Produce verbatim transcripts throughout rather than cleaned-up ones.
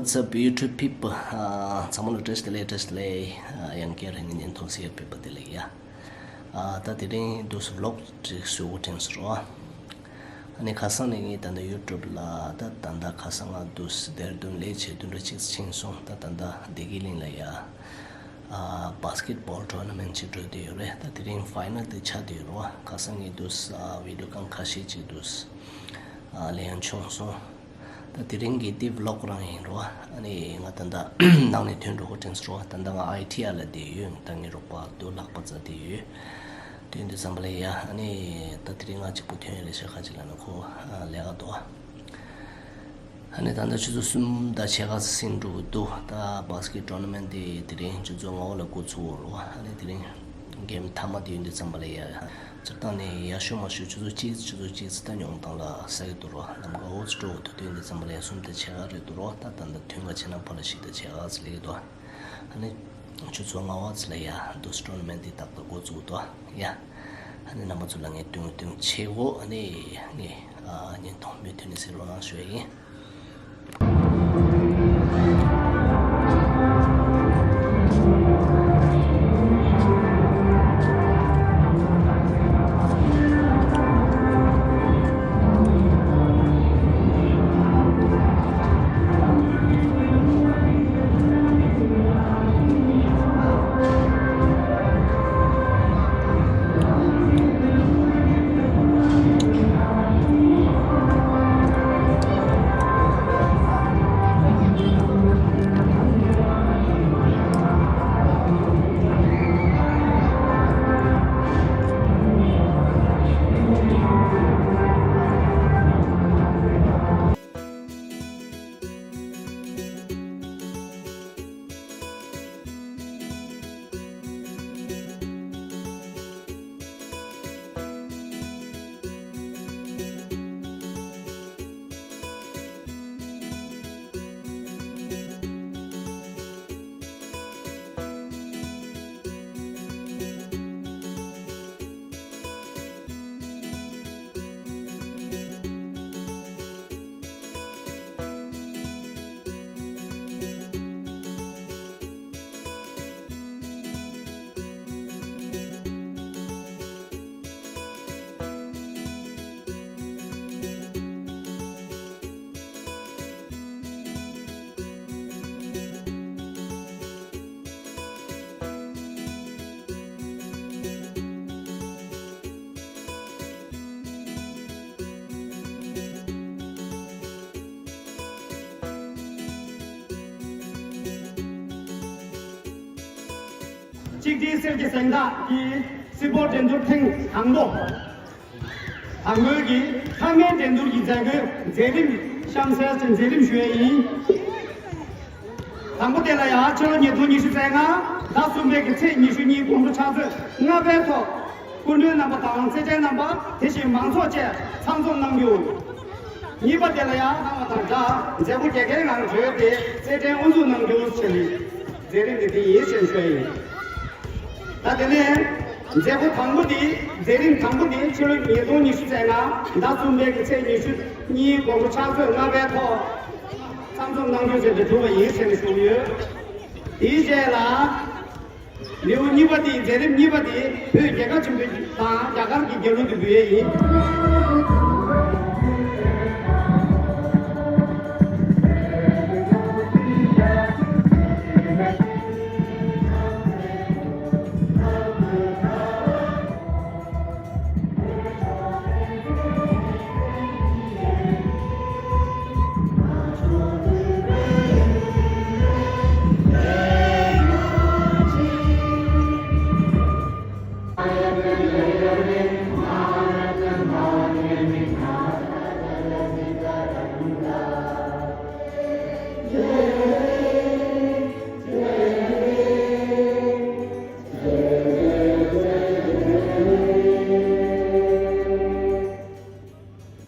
What's up, YouTube people? ཨ། ཚང་མ་ལ་བཀྲ་ཤིས་བདེ་ལེགས། བཀྲ་ཤིས་བདེ་ལེགས། ཨ། ཡང་བསྐྱར་ངའི་བརྙན་ཐུང་གཟིགས་པའི་བོད་པ་དེ་ལ་ཡ། ཨ། ད་དེ་རིང་འདུག་སེ་ཝི་ལོག་ཅིག་བཟོ་དགོས་དྲན་སོང་ར། ཨ་ནི་ཁ་སང་ནས་ངས་ད་ལྟ་ཡུ་ཊུབ་ལ་ད་ད་ལྟ་ཁ་སང་ང་འདུག་སེ་དེར་དུན་ལས་བྱེད་བདུན་ཕྲག་གཅིག་ཕྱིན་སོང་། ད་ད་ལྟ་བདེ་སྐྱིད་གླིང་ལ་ཡ། ཨ། བྷ་སི་ཀེ་ཊི་བྷོལ་ཊོར་ན་མེན་ཊི་ཅིག་འགྲོ་བསྡད་ཡོད་རེད། ད་དེ་རིང་ཕའི་ནལ་དེ་ཆགས་བསྡད་ཡོད་རེད་བ། ཁ་སང་ངས་འདུག་སེ་ཨ་བི་ཌི་ཡོ་སྒང་ཁ་ཤས་ཅིག་འདུག་སེ་ཨ་ལེན་བྱུང་སོང་། ད་དེ་རིང་གི་དེ་ཝི་ལོག་རང་ཡིན་རོ། ཨ་ནི་ང་ད་ལྟ་ནང་ནས་ཐོན་འགྲོ་དགོས་དྲན་སོང་རོ། ད་ལྟ་ང་ཨའི་ཊི་ཨ་ལ་བསྡད་ཡོད། ད་ངའི་རོགས་པ་དུ་ལྷག་པ་རྩ་བསྡད་ཡོད། དེ་ཡིན་དུས་ཙམ་པ་ལ་ཡ། ཨ་ནི་ད་དེ་རིང་ང་གཅིག་པུ་ཐོན་ཡོད་རེད་ཤག་ཁ་ཅིག་ལ་ནི་ཁོ་ལས་ཀ་འདུག་ཨ་ནི་ད་ལྟ་ཆུ་ཚོད་གསུམ་དང་ཕྱེད་ཀ་ཟིན་འགྲོ་གི་འདུག་ད་བྷ་སི་ཀེ་ཊི་ཊོར་ན་མེན་ཊི་དེ་དེ་རིང་ཆུ་ཚོད་ལྔ་པ་ལ་འགོ་ཚུགས་རོ། ཨ་ནི་དེ་རིང་གེམ་མཐའ་མ་དེ་ཡིན་དུས་ཙམ་པ་ལ་ཡ། སྤྱིར་བཏང་ནས་ཡར་ཞུ་མར་ཞུ་ཆུ་ཚོད་གཅིག་ཆུ་ཚོད་གཅིག་ཙམ་ད་ཉུང་མཐའ་ལ་ཟ་གི་འདུག་རོ། ལམ་ཁ་འོ་ཙམ་འགྲོ་འདུག་དེ་ཡིན་དུས་ཙམ་པ་ལ་ཡ་གསུམ་དང་ཕྱེད་ཀ་རེད་འདུག་རོ། ད་ད་ལྟ་ཐུན་ག་ཕྱེད་ནང་ཕ་ལ་བཞི་དང་ཕྱེད་ཀ་ཙམ་སླེབས་ཀྱི་འདུག་ཨ་ནི་ཆུ་ཚོད་ལྔ་པ་ཙམ་ལ་ཡ་འདུག་སེ་ཊོར་ན་མེན་ཊི་དེ་ཏག་ཏག་འགོ་བཙུགས་འདུག་ཡ། ཨ་ནི་རྣམ་པ་ཚོ་ལ་ངས་སྟོན་སྟོན་བྱེད་གོ། ཨ་ནི་ངས་ཨ་བརྙན་ཐུང་མུ་མཐུད་ནས་གཟིགས་རོགས་གནང་ཞུ་ཡ་ཡིན། གཅིག་སྒྲིལ་གསེར་གྱི་གཟེངས་རྟགས་ཀྱི་སྲིད་སྤོར་འགྲན་བསྡུར་ཐེངས་དང་པོ། དང་པོའི་གི་མཐའ་མའི་འགྲན་བསྡུར་གྱི་མཛད་སྒོའི་མཛད་རིམ་གཤམ་གསལ་ཅན་མཛད་རིམ་ཞུ་ཡས་ཡིན། དང་པོ་དེ་ལ་ཡང་ཕྱི་ལོ་ཉིས་སྟོང་ཉི་ཤུ་རྩ་ལྔ་ཟླ་གསུམ་པའི་གི་ཚེས་ཉི་ཤུ་གཉིས་དགོང་དྲོ་ཕྱག་ཚོད་ལྔ་པའི་ཐོག་སྐུ་མགྲོན་རྣམ་པ་དང་རྩེད་འགྲན་རྣམ་པ་དེ་བཞིན་མང་ཚོགས་བཅས་ཚང་འཛོམས་གནང་རྒྱུ། གཉིས་པ་དེ་ལ་ཡང་གནང་བ་དང་སྦྲགས་མཛད་སྒོ་རྒྱ་སྐྱེད་ངང་གྲོལ་ཏེ་རྩེད་འགྲན་དབུ་འཛུགས་གནང་རྒྱུ་བྱས་ནས་མཛད་རིམ་འདི་འདི་ཡིན་ཞེས་ཞུ་ཡ་ཡིན། ད་དེ་ནས་མཛད་སྒོ་དང་པོ་འདི་མཛད་རིམ་དང་པོ་འདི་ཕྱི་ལོ་ཉིས་སྟོང་ཉི་ཤུ་རྩ་ལྔ་ཟླ་གསུམ་པའི་གི་ཚེས་ཉི་ཤུ་གཉིས་དགོང་དྲོ་ཕྱག་ཚོད་ལྔ་པའི་ཐོག་ཚང་འཛོམས་གནང་རྒྱུ་བྱས་ཏེ་གྲུབ་པ་ཡིན་ཞེས་ཞུ་གི་ཡོད། དེའི་རྗེས་ལ། ལེའུ་གཉིས་པ་དེ་མཛད་རིམ་གཉིས་པ་དེ་བོད་རྒྱལ་ཁབ་ཆེན་པོ་དང་རྒྱ་གར་གྱི་རྒྱལ་གླུ་དེ་འབུལ་ཡས་ཡིན།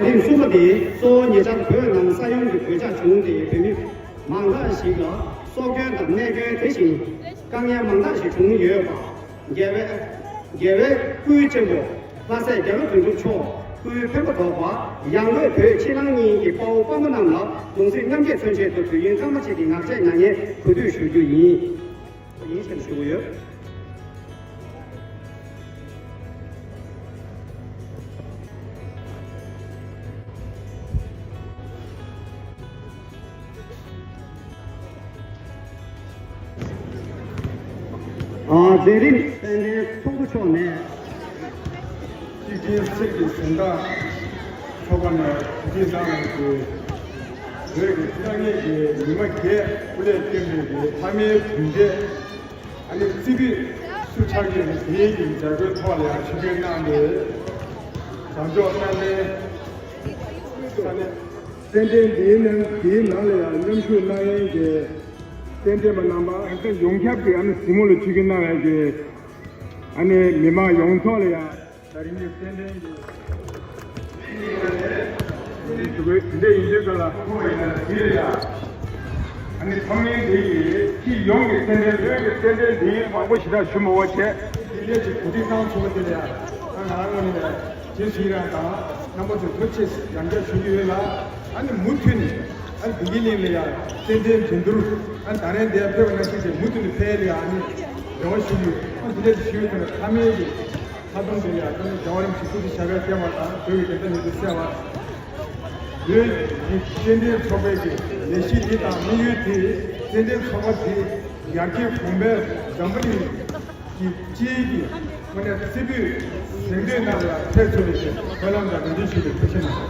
རིམ་གསུམ་པ་དེ་གཙོ་བོ་ཉེ་ཆར་བོད་ནང་ས་ཡོམ་གྱི་གོད་ཆག་བྱུང་སྟེ་བོད་མི་མང་དག་ཞིག་ལ་སྲོག་སྐྱོན་དང་རྨས་སྐྱོན་དེ་བཞིན་དཀའ་ངལ་མང་དག་ཞིག་བྱུང་ཡོད་པ། རྒྱལ་བའི་རྒྱལ་བའི་སྐུའི་གཅེན་པོ་ལྷ་སྲས་རྒྱ་ལོ་དོན་གྲུབ་མཆོག་ སྐུའི་འཕན་པ་རྫོགས་པ། ཡང་སྒོས་བོད་ཕྱི་ནང་གཉིས་ཀྱི་དཔའ་བོ་དཔའ་མོ་རྣམས་ལ་གདུང་སེམས་མཉམ་སྐྱེད་མཚོན་ཆེད་དུ་དུས་ཡུན་ཐུང་མ་ཅིག་གི་ངག་བཅད་ཉམས་ལེན་གུས་འདུད་ཞུ་རྒྱུ་ཡིན། ཡིན་ཞེས་ཞུ་གི་ཡོད། ཨ། མཛད་རིམ་དཔལ་ལྡན་ཚོགས་གཙོ་མཆོག་ནས། སྤྱི་ཁྱབ་སྲིད་ཀྱི་གཟེངས་རྟགས་ཐོབ་པ་ནས་གོ་སྒྲིག་གནང་བའི་བོད་ཀྱི་གསར་རྙེད་ཀྱི་མི་མ་བརྒྱད་སྐུ་ལས་བསྐྱོན་པའི་ཕ་མའི་གྲུབ་འབྲས། ཨ་ནི་རྩིས་འབུལ་སུ་ཆགས་ཀྱི་རེད། དེའི་གི་མཛད་སྒོའི་ཐོག་ལ་ཡང་ཆིབས་བསྒྱུར་གནང་སྟེ། བྱང་ཕྱོགས་དཔལ་ལྡན་ས་གནས། རྩེད་འགྲན་འདིའི་ནང་འདིའི་ནང་ལ་ཡང་མཉམ་ཞུགས་གནང་མཁན་གྱི་རྩེད་འགྲན་པ་རྣམ་པ། ཨ་ནི་ཡོངས་ཁྱབ་ཀྱི་ཨ་ནི་གཟིགས་མོ་ལ་ཆིབས་བསྒྱུར་གནང་མཁན་གྱི་ཨ་ནི་མི་མང་ཡོངས་ཐོག་ལ་ཡང་། ད་རིང་གི་རྩེད་འགྲན་གྱི་འདི་ཡིན་དུས་ག་ལ། ཨ་ནི་ཚང་མས་འདི་ཡི་སྤྱི་ཡོངས་ཀྱི་རྩེད་འགྲན་བོད་ཀྱི་རྩེད་འགྲན་འདིའི་མང་པོ་ཞེ་དྲག་ཞུ་མི་དགོས་བྱས། འདི་ལས་ཀྱི་གོ་སྒྲིག་གནང་ཚུགས་པ་དེ་ལ་ཡང་ང་རང་ངོས་ནས་རྗེས་སུ་ཡི་རང་དང་རྣམ་པ་ཚོས་ཐུགས་རྗེ་ཆེ་ཡང་བསྐྱར་ཞུ་རྒྱུ་ཡོད་ལ། ཨ་ནི་མུ་མཐུད་ནས་ཨ་ནི་བདེ་སྐྱིད་གླིང་ལ་ཡང་རྩེད་འགྲན་འགྲན་བསྡུར། ཨ་ནི་ད་རིང་འདིར་ཕེབས་པ་ནང་བཞིན་བྱས་མུ་མཐུད་ནས་ཕེབས་ལ་ཡང་ཨ་ནི་རེ་བ་ཞུ་རྒྱུ། ཨ་ནི་འདི་ལས་ཀྱི་ཞུ་ཡོད་དེ་ལ་ཕ་མའི་གི། ཁ་ཏོན་དེ་ལ་ཡང་ད་ནི་རྒྱལ་བ་རིན་པོ་ཆེ་སྐུ་ཚེ་ཞབས་པད་བརྟན་པ་དང་། བོད་ཀྱི་བདེན་མཐའ་མྱུར་དུ་གསལ་བ། བོད་ཀྱི་རྩེད་འགྲན་ཚོགས་པའི་གི་ལས་གཞི་འདི་དང་དམིགས་ཡུལ་དེ། རྩེད་འགྲན་ཚོགས་པ་དེ་ཡར་རྒྱས་གོང་འཕེལ། འཛམ་བུ་གླིང་གི་སྤྱིའི་གི་དངོས་གནས་རྩེ་ཕུད་གཟེངས་བསྟོད་ནང་ལ་ཕེབས་ཚུགས་པའི་གི་སྨོན་ལམ་དང་རེ་འདུན་ཞུ་བའི་ཐུགས་ཆེ་གནང་།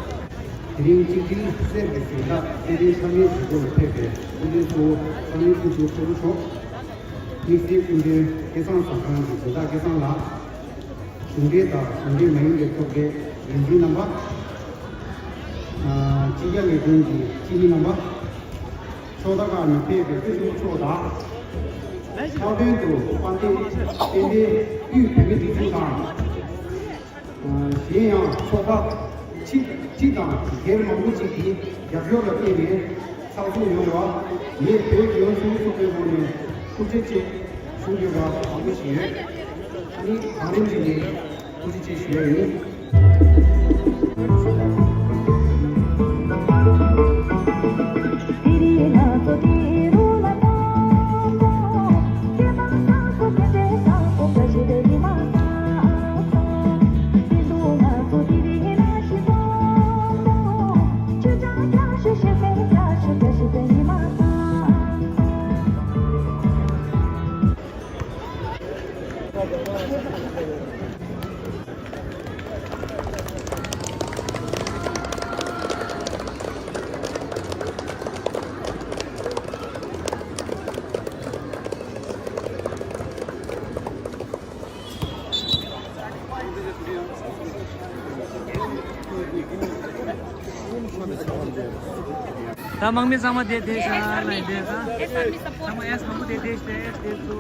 དེ་རིང་གཅིག་སྒྲིལ་གསེར་གྱི་གཟེངས་རྟགས་རྩེད་འགྲན་ཚང་མའི་གཟིགས་སྐོར་ལ་ཕེབས་པའི་སྐུ་མགྲོན་གཙོ་བོ་ས་གནས་སྐུ་ཞབས་ཚོགས་གཙོ་མཆོག་དམིགས་བསལ་སྐུ་མགྲོན་སྐལ་བཟང་ཟམ་ཁང་གི་གཟེངས་རྟགས་སྐལ་བཟང་ལགས། གཞུང་འབྲེལ་དང་གཞུང་འབྲེལ་མ་ཡིན་པའི་ཚོགས་སྡེ་འགན་འཛིན་རྣམ་པ། ཨ། སྤྱི་ཁྱབ་ལས་དོན་གྱི་སྤྱི་མི་རྣམ་པ། ཕྱོགས་མཐའ་ཁག་ནས་ཕེབས་པའི་སྐུ་ཞབས་མཆོག་དང་། ལྷག་དོན་དུ་དཔལ་ལྡན་དཔལ་ལྡན་དབུས་བོད་མིའི་སྒྲིག་འཛུགས་དང་། གཞན་ཡང་ཚོགས་པ་ཁྲི་ཁྲི་དང་སྒེར་མང་པོ་ཞིག་གིས་རྒྱབ་སྐྱོར་ལ་བརྟེན་ནས་ཚགས་ཚུད་ཡོང་བར་ངས་བོད་རྒྱལ་ཡོངས་ཆུང་རིགས་ཚོགས་པའི་ངོས་ནས་ཐུགས་རྗེ་ཆེ་ཞུ་དགོས་པ་མང་པོ་ཞིག་ཡོད། ཨ་ནི་གང་རུང་ཞིག་ནས་ཐུགས་རྗེ་ཆེ་ཞུ་ཡ་ཡིན། ད་དམག་མི་ཚང་མ་དེ་དེ་ཤ་ལ་དེ་ད་ཚང་མ་ཨེས་མང་པོ་དེ་དེ་ཤ་དེ་ཚོ།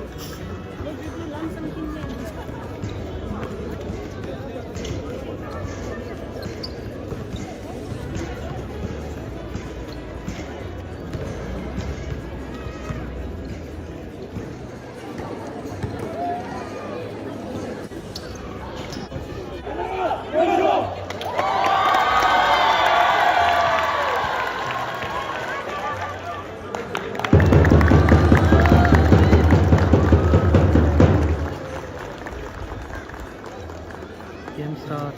Game start.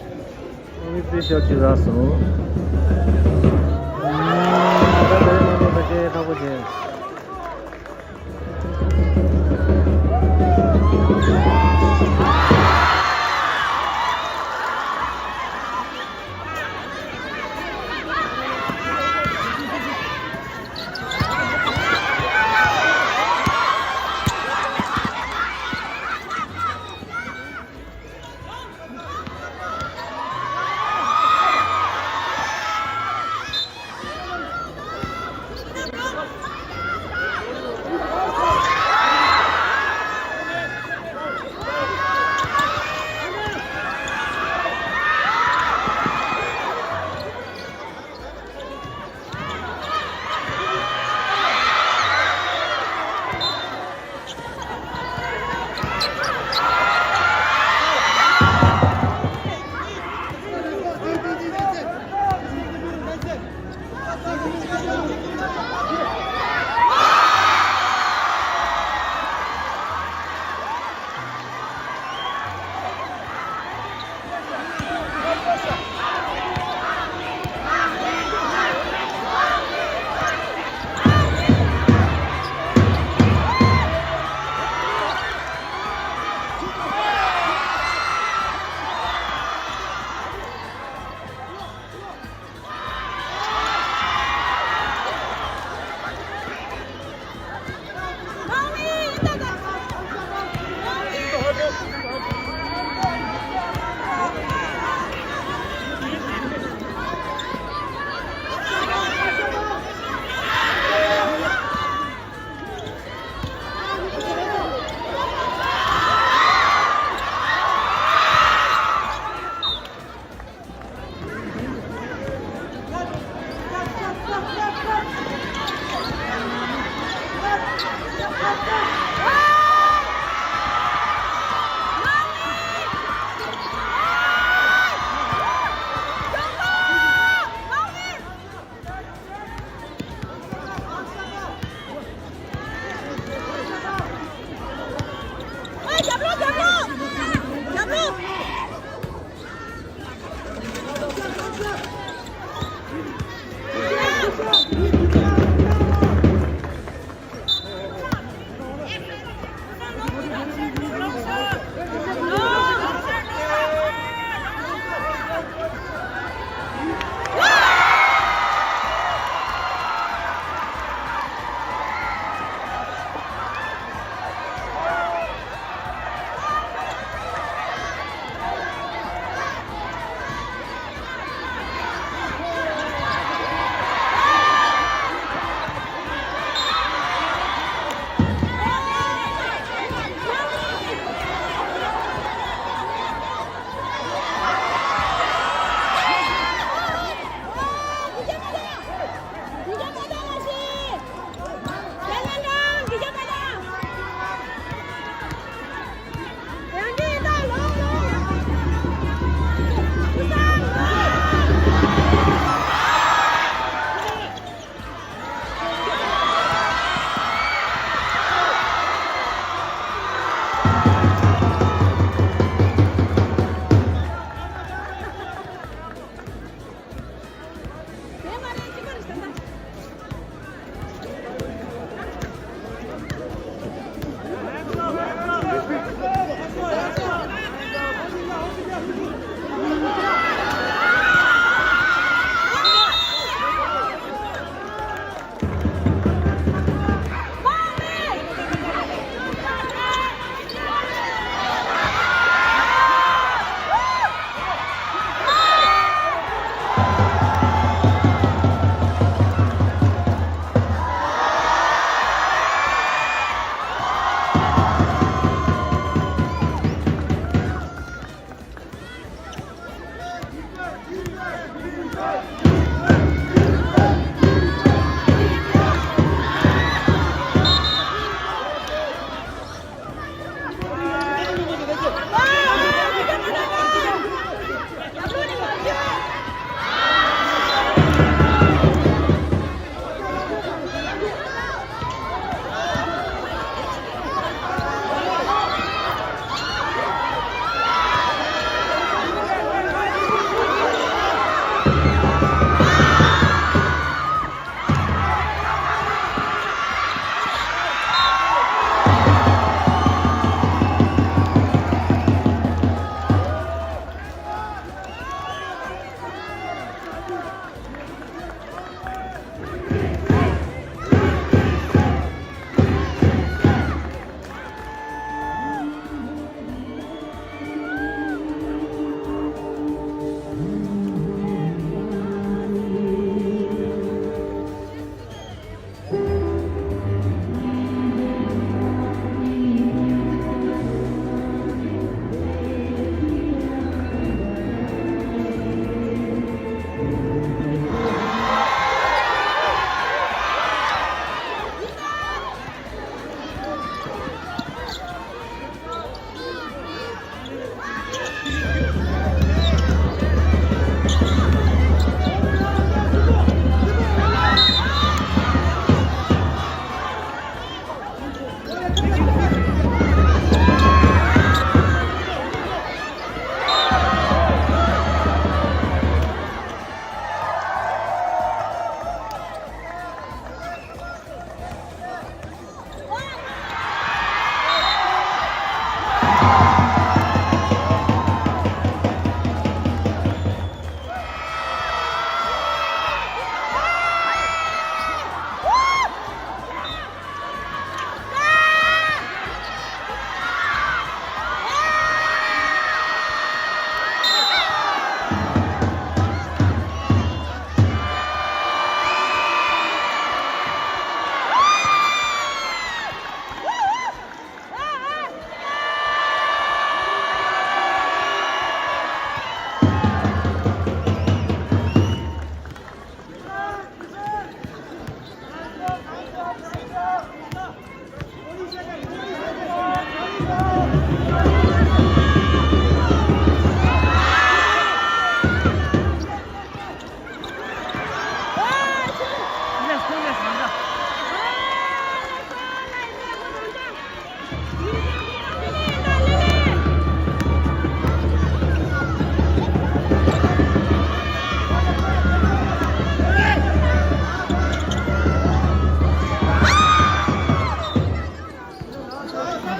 Only three shot ཅིག་རག་སོང་། ད་ད་རེས་མ་ནོར་བ་ཅན་ཁག་པོ་བྱས།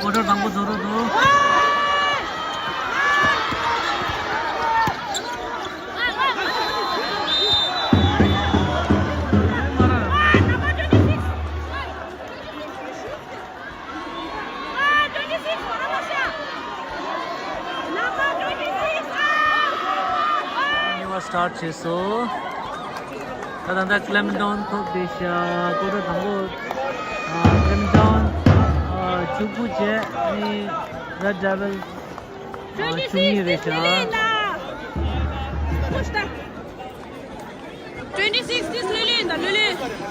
ཀོ་ཊར་དང་པོ་རྫོགས་འགྲོ་འདུག་གཉིས་པ་སི་ཊར་ཊི་བྱས་སོང་། ད་ད་ལྟ་ཀི་ལེ་མེན་ཊོན་ཐོབ་བསྡད་ཤག་ཀོ་ཊར་དང་པོ། ཨ། ཀི་ལེ་མེན་ཊོན། ཨ། བཅུ་དགུ་བྱས། ཨ་ནི་རེཌ་ཌེ་བིལ་ཨ། བཅུ་གཉིས་རེད་ཤག Twenty six this ལོས་ལོས་ཡིན་ད་ལོས་ལོས།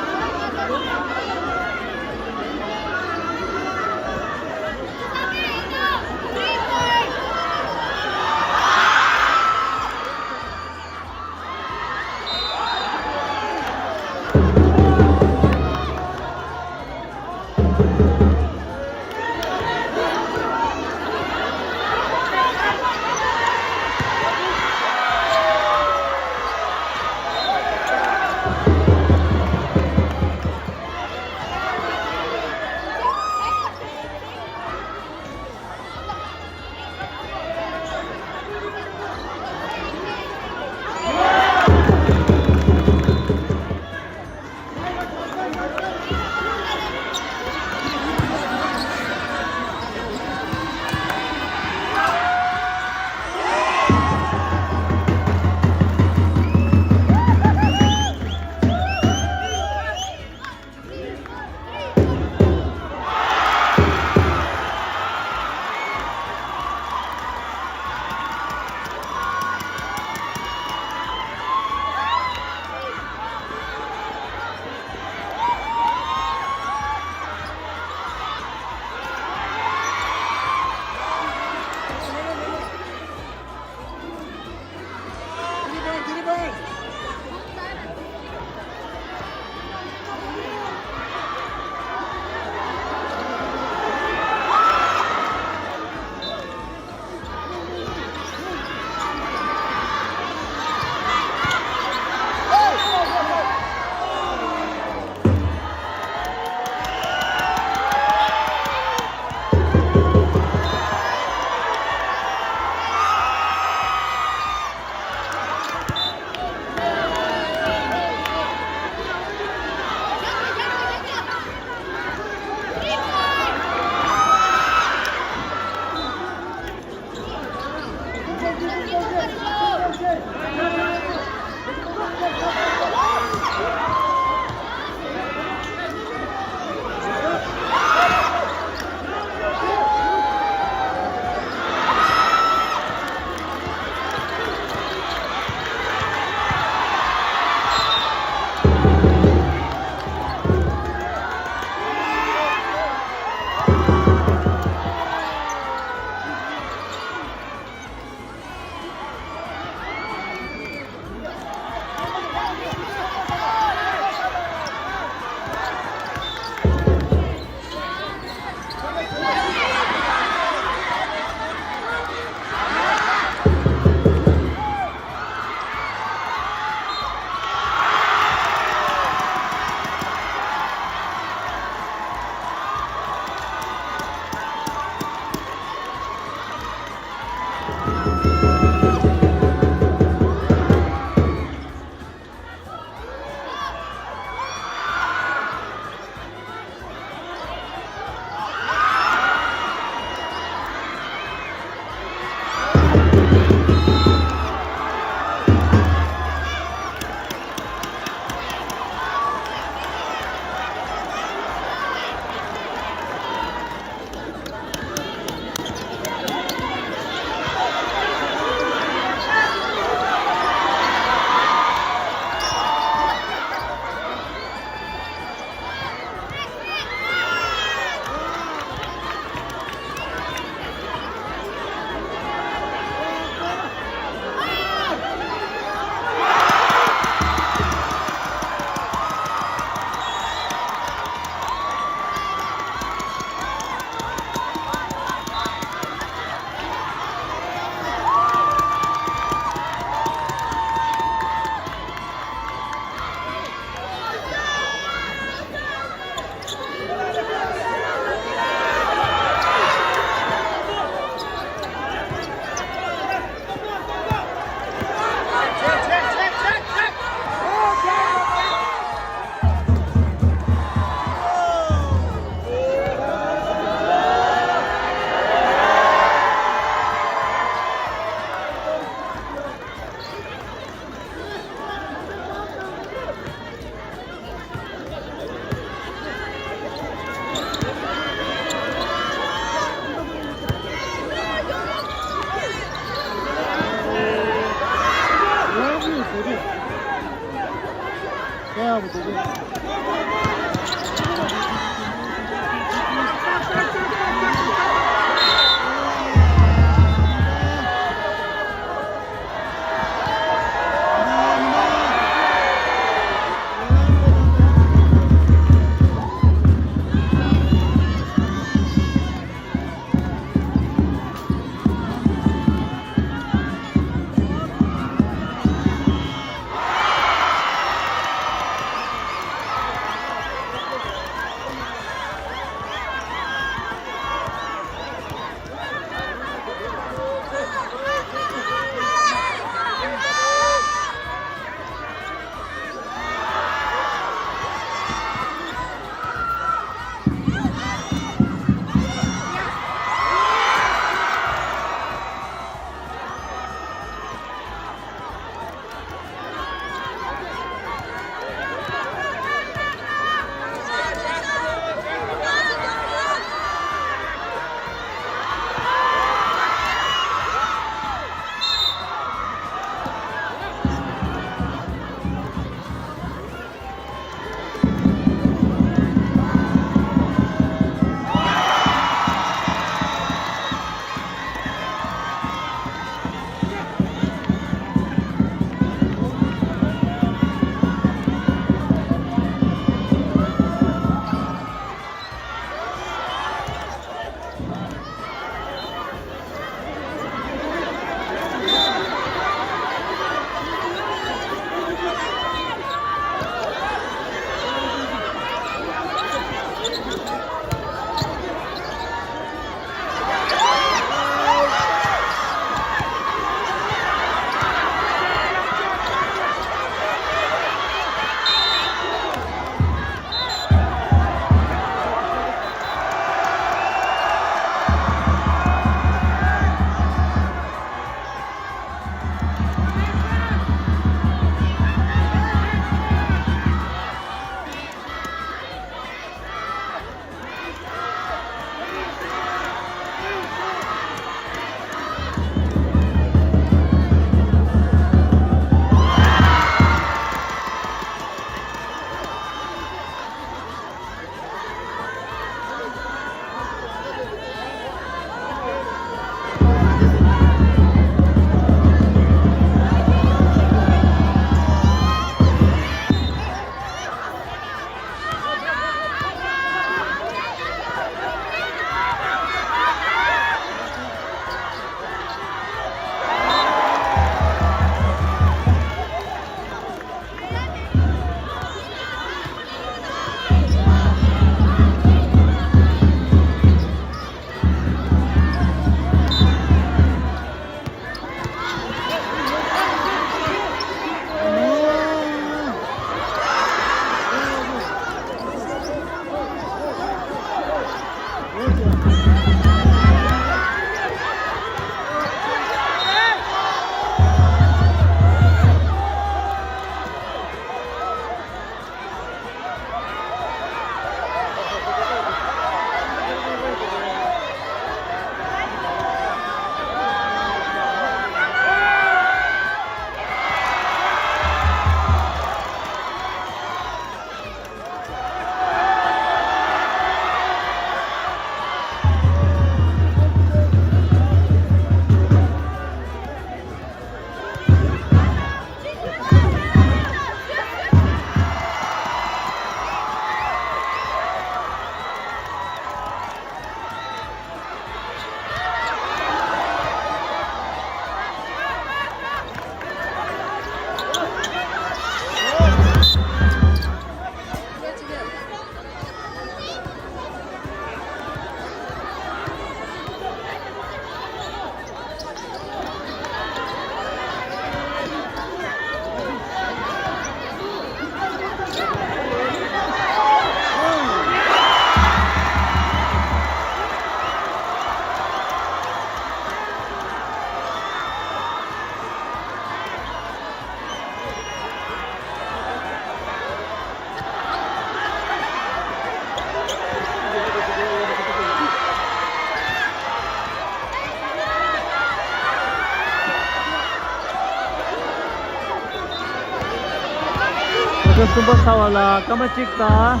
གསུམ་པ་ཚར་བ་ལ་སྐར་མ་གཅིག་དང་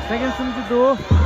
སེ་ཀེན་སུམ་ཅུ་འདུག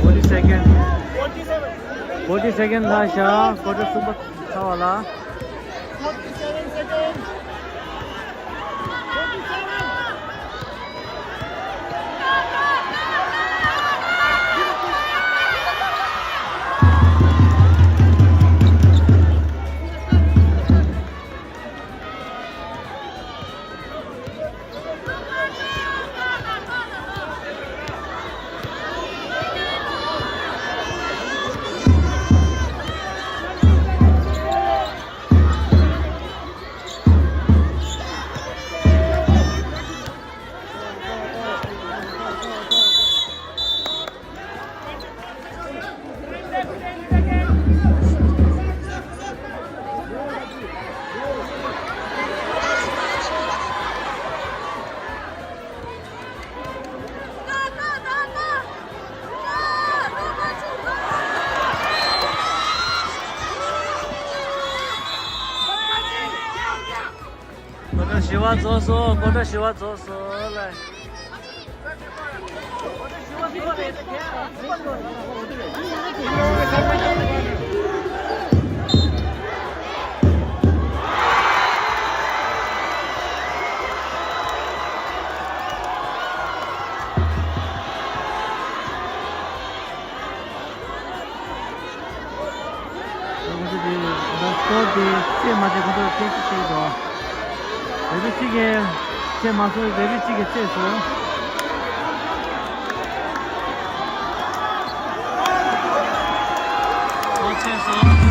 forty second. forty second ལྷག་བཞག་ཀོ་ཊར་གསུམ་པ་ཚར་བ་ལ། ཀོ་ཊར་བཞི་པ་རྫོགས་སོང་། ཀོ་ཊར་བཞི་པ་རྫོགས་སོང་ལ། ཁོང་ཚོ་དེ་ད་སྐོར་དེ་རྩེད་མ་རྩེད་ཁོང་ཚོ་ལ་ཁྱད་གསོད་བྱེད་ཀྱི་འདུག་རེ་ཕི་གཅིག་གིས་རྩེད་མ་སོང་། རེ་ཕི་གཅིག་གིས་རྩེད་སོང་། སྐོར་ཆད་སོང་།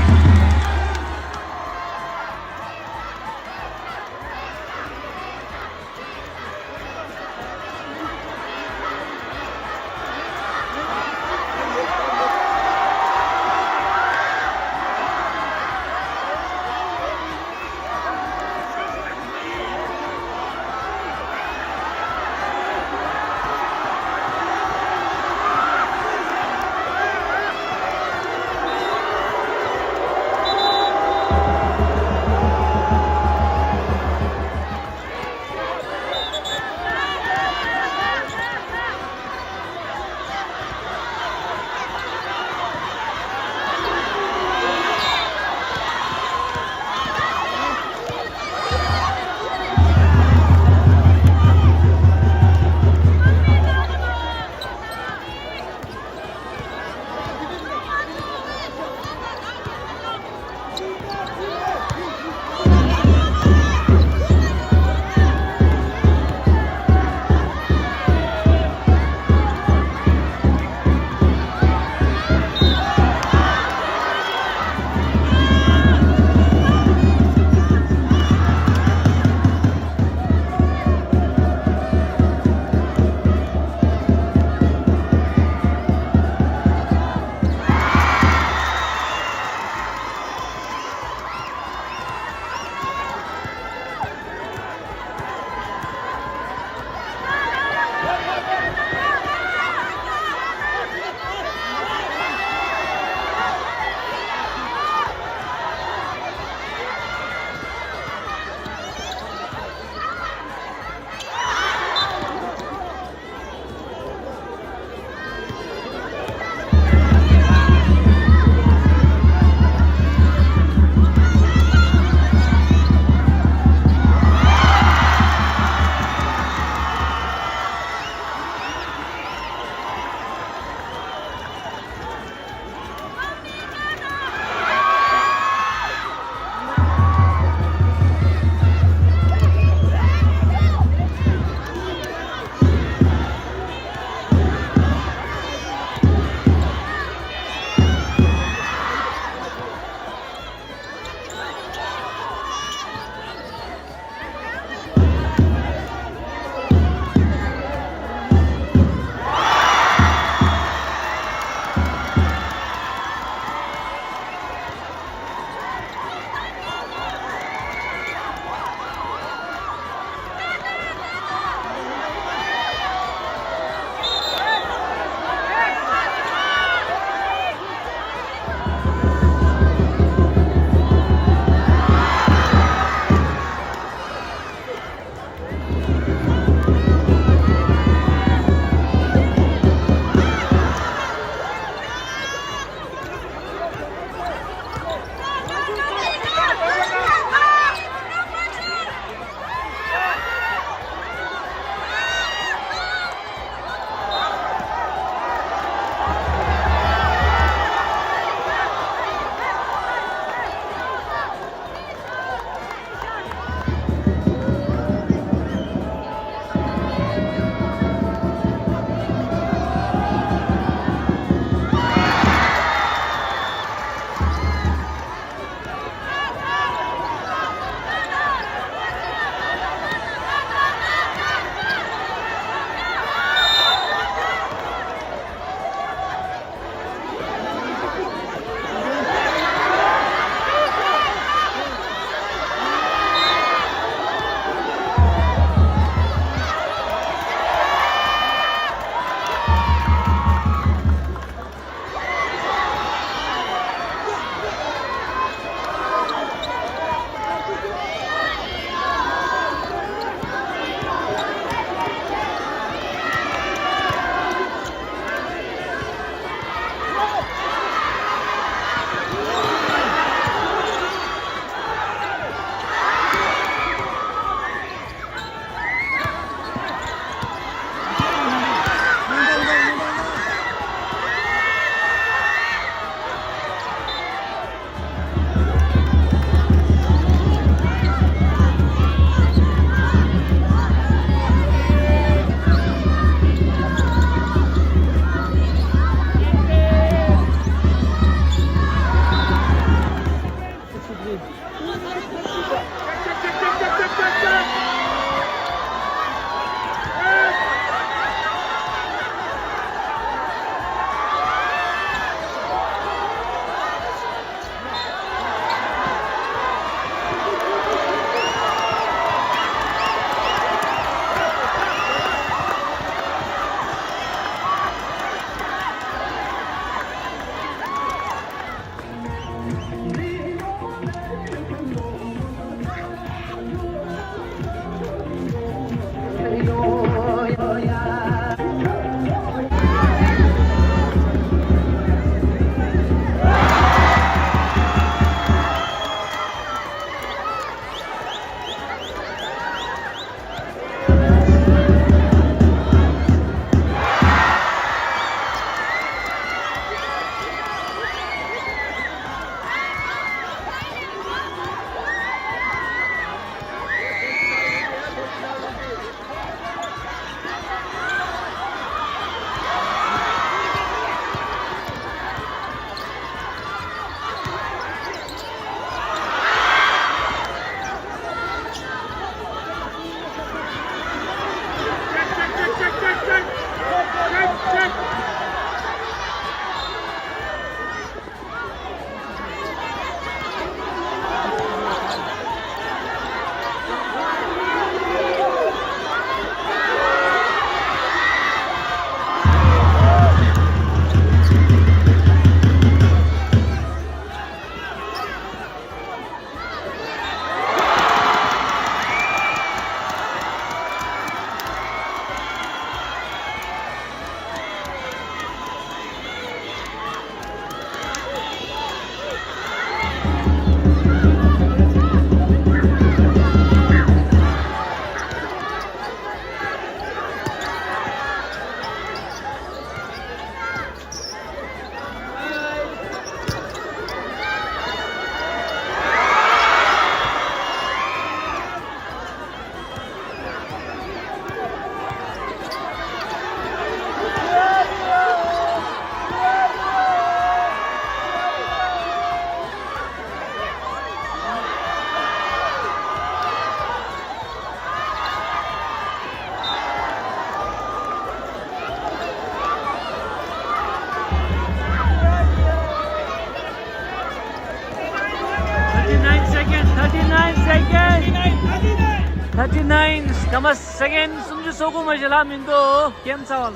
Thirty nine, སྐར་མ་སེ་ཀེན་སུམ་ཅུ་སོ་དགུ་མ་ཞིག་ལྷག་མི་འདུག་ཀེམ་ཚར་བ་ལ།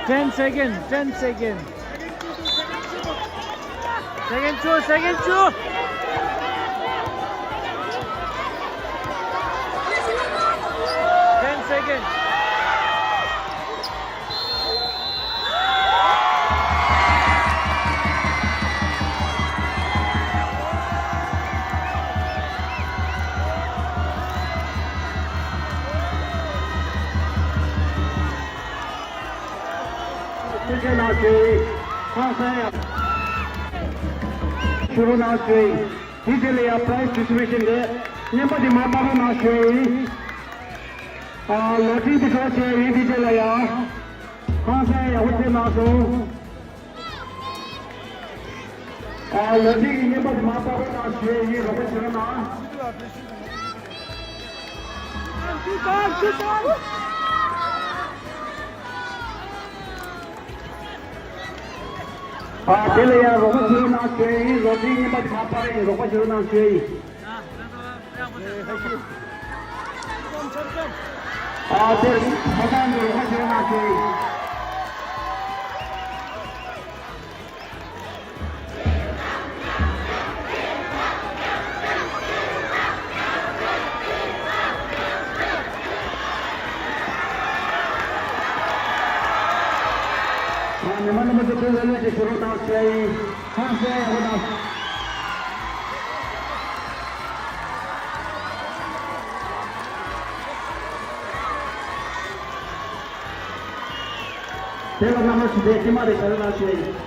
Ten second, ten second. Second two, second two. Ten second. ཐུགས་རྗེ་གནང་ཞུ་ཡི། ཧང་སང་ཡང་ཞུ་རོགས་གནང་ཞུ་ཡི། དེ་རྗེས་ལ་ཡང་prize distribution དེ་རྔན་པ་དེ་མར་སྤར་རོགས་གནང་ཞུ་ཡི། ཨ་ལོ་ཊ་རི་དེ་འགྲོ་བྱས་ཡིན། དེ་རྗེས་ལ་ཡང་ཧང་སང་ཡག་པོ་བྱས་གནང་སོང་། ཨ་ལོ་ཊ་རི་གི་རྔན་པ་དེ་མར་སྤར་རོགས་གནང་ཞུ་ཡི། རོགས་པ་བྱེད་རོགས་གནང་། ཨ་དེ་ལ་ཡང་རོགས་པ་བྱེད་རོགས་གནང་ཞུ་ཡི། ལོ་ཊ་རི་རྔན་པ་དེ་མར་སྤར་ཡིན། རོགས་པ་བྱེད་རོགས་གནང་ཞུ་ཡི། ཨ་དེ་ཧ་ཅང་གི་རོགས་པ་བྱེད་རོགས་གནང་ཞུ་ཡི། ཉི་མ་རྣམ་པ་ཚོ་ལ་ལས་ཀྱི་ཞུ་རོགས་གནང་ཞུ་ཡི། ཧང་སང་ཡག་པོ་གནང་། དེ་ལ་རྣམ་པ་ཚོ་དེ་ཀྱི་མ་རེད། ཞུ་རོགས་གནང་ཞུ་ཡི།